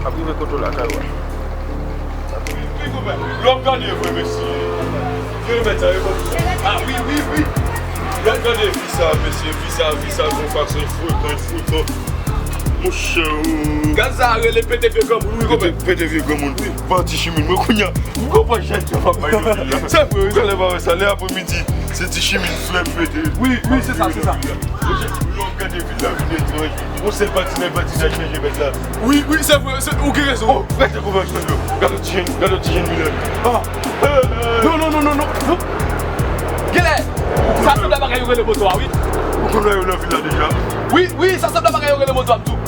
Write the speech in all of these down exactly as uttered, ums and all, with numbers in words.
Ap rive kote w lakay ou a. Wi, wi, konpè. Lè w ap gade vre, mesye. Kilomèt sa, e bon. A, wi, wi, wi. Lè w ap gade vi sa, mesye. Vi sa, vi sa, gon fason, frekan, frekan. Monchè, o. Gaz sa a rele pete vye granmoun, wi, konpè. Pete, pete vye granmoun. Wi. Ban ti chimin, mwen kounye a. M konprann jèn jan w ap bay nan vil la. Se vre, wi. Talè pa wè sa, lè apremidi, se ti chimin flè pete. Wi, wi, se sa, se sa. Lè w ap gade vil la vin etranj. Yon sèl patinaj, patinaj chanje mèt la. Wi, wi, se vre, se, ou gen rezon. Oh, rete konpè, rete konpè. Gade ti jèn, gade ti jèn Milan. Ah. Non, non, non, non, non. Genlè, sa se bagay yo rele moto a, wi. Ou konn wè yo nan vil la deja? Wi, wi, sa se bagay yo rele moto a, m tou.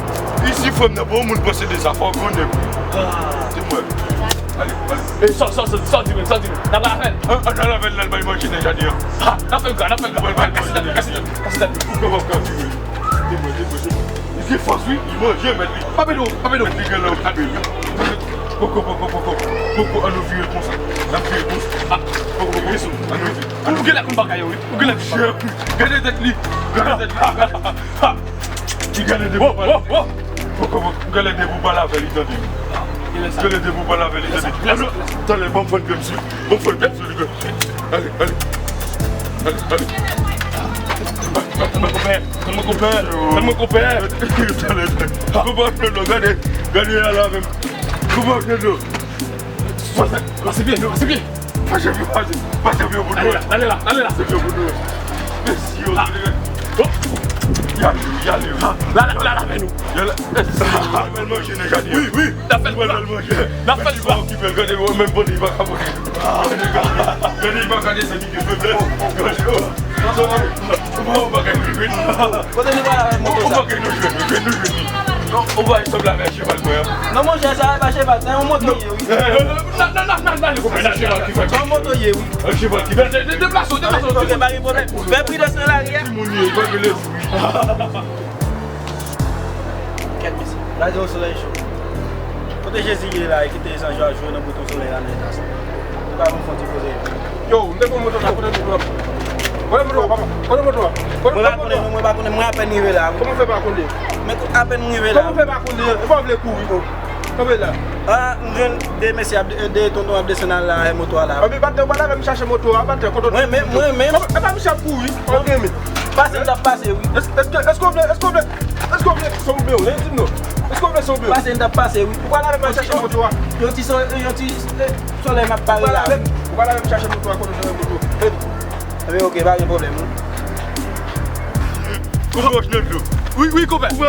Isi, frè m, nan bon moun pase de sa, fò w konnen. Ah. Se mwen. Ale, ale. E, sò, sò, sò, sò di menm, sò di menm. N ap al avè l. An, an al avè l, l al bay manje nan jaden an. Ha, n ap fè l gra, n ap fè l gra. Kase tèt, kase tèt, kase tèt. Ou pè w ap ka vire. Li gen fòs, wi, li manje, mèt li. Pa pede, pa pede. Mèt li gen lè w kipe, wi. Poko, poko, poko. Poko, ann nou vire konsa. N ap vire konsa. Ah, poko, poko. Ann nou vire. Ou genlè konn bagay yo, wi. Ou genlè konn bagay yo. Gade tèt li. Gade tèt li. Li genlè de pou pale. Poko, poko. Ou genlè de pou pale avè li, tande. Genlè de pou pale avè li, tande. Talè, ban m fè l krèm sou. Bon, fè l byen sou li, gade. Ale, ale. Ale, ale. Mwen konpè, mwen konpè, mwen konpè. Konpè, gade, gade a la menm. Konpè, gade. Pase, pase byen, pase byen. Pase byen, pase, pase byen pou nou. Ale la, ale la, ale la. Pase byen pou nou. Mèsi, yo. Y ale, y ale. La, la, la, la, men nou. Y ale. Mwen manje nan jaden. Wi, wi. N ap fè l plat. N ap fè l plat. Okipe l, gade, mwen menm bandi pa ka bandi. Gade, li pa ka desann, li gen feblès. Gade, oh. Ou pa, ou pa ka rive. Kote nou pral avèk moto sa? Ou pa ka nou jwenn, nou jwenn, nou jwenn. Non, ou pa sanble avèk cheval mwen an. Non, monchè, sa pa cheval, se yon moto ye, wi. Non, non, non, non, non, non, se cheval ki fè. Se yon moto ye, wi. Yon cheval ki fè. De, de, deplase w, deplase w. Ok, pa gen pwoblèm. Fè pridans nan lari a. Timoun ye, pa gen lespri. Kèt mesye. Gade yon solèy cho. Kote Jezi ye la, e kite zanj yo ap jwe nan bouton solèy la nan eta sa. Nou ka vin fè yon ti koze. Yo, m te pran moto sa, kote moto a? Kote moto a, papa? Kote moto a? Mwen pa konnen, non, mwen pa konnen, mwen apèn rive la, wi. Kòman w fè pa konnen? Men apèn m rive la. Kòman w fè pa konnen? E pa w vle kouri, o. Kanpe la. Ah, m jwenn de mesye ap, de tonton ap desann al la, e moto a la. Anben, patnè, w pa t avè m chache moto a, patnè, kote w... Mwen menm, mwen menm. E pa misye ap kouri, anben, men. Pase m t ap pase, wi. Èske, èske w vle, èske w vle, èske w vle sonbe w, di m non. Èske w vle sonbe w? Pase m t ap pase, wi. Ou pral avè m al chache moto a? Yon ti, yon ti, eh, solèy m ap pare la. Ou pral avè m, ou pral avè m chache moto a, kote w jwenn moto. Anben, ok, pa gen pwoblèm, wi. Konpè, w nan dlo. Wi, wi, konpè. Ou,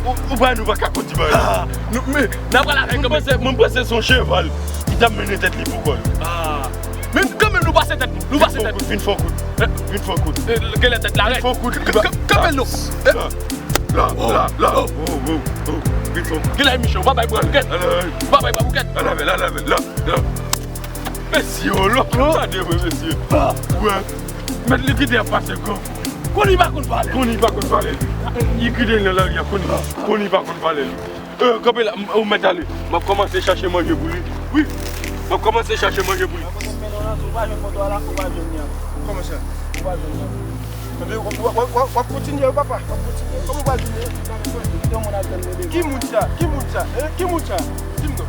ou, ou pa nou pa ka kondi bagay. Ah, nou, men, n ap pral avè l, mwen panse, mwen panse se yon cheval ki t ap mennen tèt li pou kò l. Ah. Men kanmenm nou pase tèt nou, nou pase tèt nou. Vin fè yon kout, vin fè yon kout. Eh, genlè tèt la rèd. Vin fè yon kout. K-, k-, kanmenm non. La, la, la, la. Oh, oh, oh, oh. Vin fè yon kout. Genlè Michel, ou pa bay bwa boukèt. Ou pa bay bwa boukèt. Al avè l, al avè l, la, la. Mesye, o, lòt, gade vre, mesye. Wè. Mèt li kite ap pase granmoun. Koni pa konn pale. Koni pa konn pale. Li kite nan lari a, koni, koni pa konn pale. Euh, kanpe la, m, ou mèt ale. M ap kòmanse chache manje pou li. Wi. M ap kòmanse chache manje pou li. Ou pa jwenn moto a la, ou pa jwenn li ankò. Kòman sa? Ou pa jwenn li ankò. Ebyen, w ap, w ap, w ap, w ap kontinye, papa. W ap kontinye. Kòman w pral vini? Ki moun sa? Ki moun sa? Eh, ki moun sa? Di m non.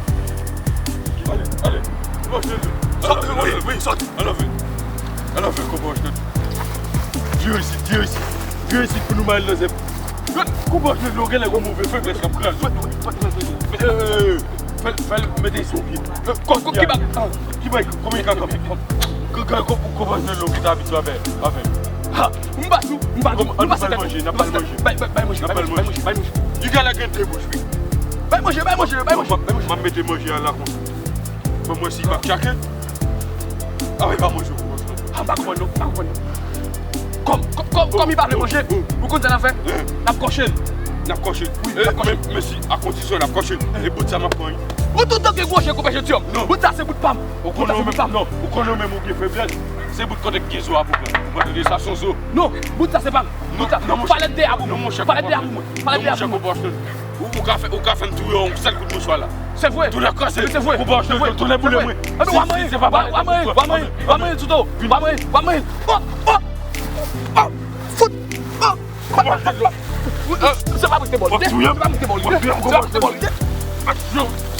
Ale, ale. Sòti, wi, wi, sòti. Ann avè. Ann avè, konpè Washington. Vire isit, vire isit. Vire isit pou nou mare nan zèb. Konpè Washington, nou genlè gon move feblès k ap kraze. Eh, Fè l, fè l mete sou pye. Fè, kò, kò, ki bag? Ki bag? Kòman li ka kanpe? Kò, kò, kò, kò, kòman nou ki ta abitye avè, avè? Ha! M bat ou, m bat ou, nou pase tèt. N ap manje, n ap manje. Bay, bay, bay manje, bay manje, bay manje, bay manje. Li genlè gen de bouch, wi. Bay manje, bay manje, bay manje, bay manje. M ap mete manje a la konsa. Ban mwen si l pa tchake. Ah, wi, pa manje. Ah, m pa konprann non, m pa konprann non. Kòm, kòm, kòm, kòm li pa vle manje, ou konn sa n ap fè? N ap kòche l. N ap kòche l. Wi, n ap kòche l. Men, men si, a kondisyon n ap kòche l. E bout sa m ap pran. Ou tout tan gen gwo je konpè Jedi an. Non. Bout sa se bout pa m. Bout sa se bout pa m. Non, ou konnen menm ou gen feblès. Se bout kote k gen zo a pou pran. Ou pa tande sa, se yon zo. Non, bout sa se pa m. Bout sa, palèt de a pou mwen. Palèt de a pou mwen. Palèt de a pou mwen. Ou, ou ka fè, ou ka fè m touye yon sèl kout mouchwa la. Se vre. Tou lè kase. Se vre. Ou pa jwenn tou lè boule mwen. Anben, w a manyen, w a manyen, w a manyen, w a manyen, Tuto. W a manyen, w a manyen. Oh, oh, oh, fout, oh. Se pa mwen ki te ba w li. Se pa mwen ki te ba w li. Se pa mwen ki te ba w li.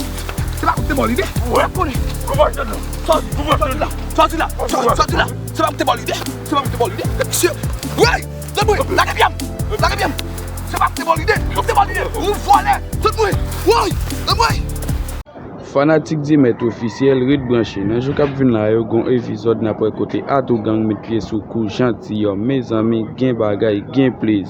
Se pa m te ba w lide. Ou pa konnen. Sòti la. Sòti la. Sòti la. Se pa m te ba w lide. Se pa m te ba w lide. Mesye. Woy! Lage pye m! Lage pye m! Se pa m te ba w lide. M te ba w lide. Ou vòlè. Sòt mwen. Woy! Lage mwen. Fanatik Dimèt Ofisyèl, ret branche. Nan jou k ap vin la yo, gon epizòd n ap wè kote Atougang met pye sou kou Jantiyòm. Mezanmi, gen bagay, gen plezi.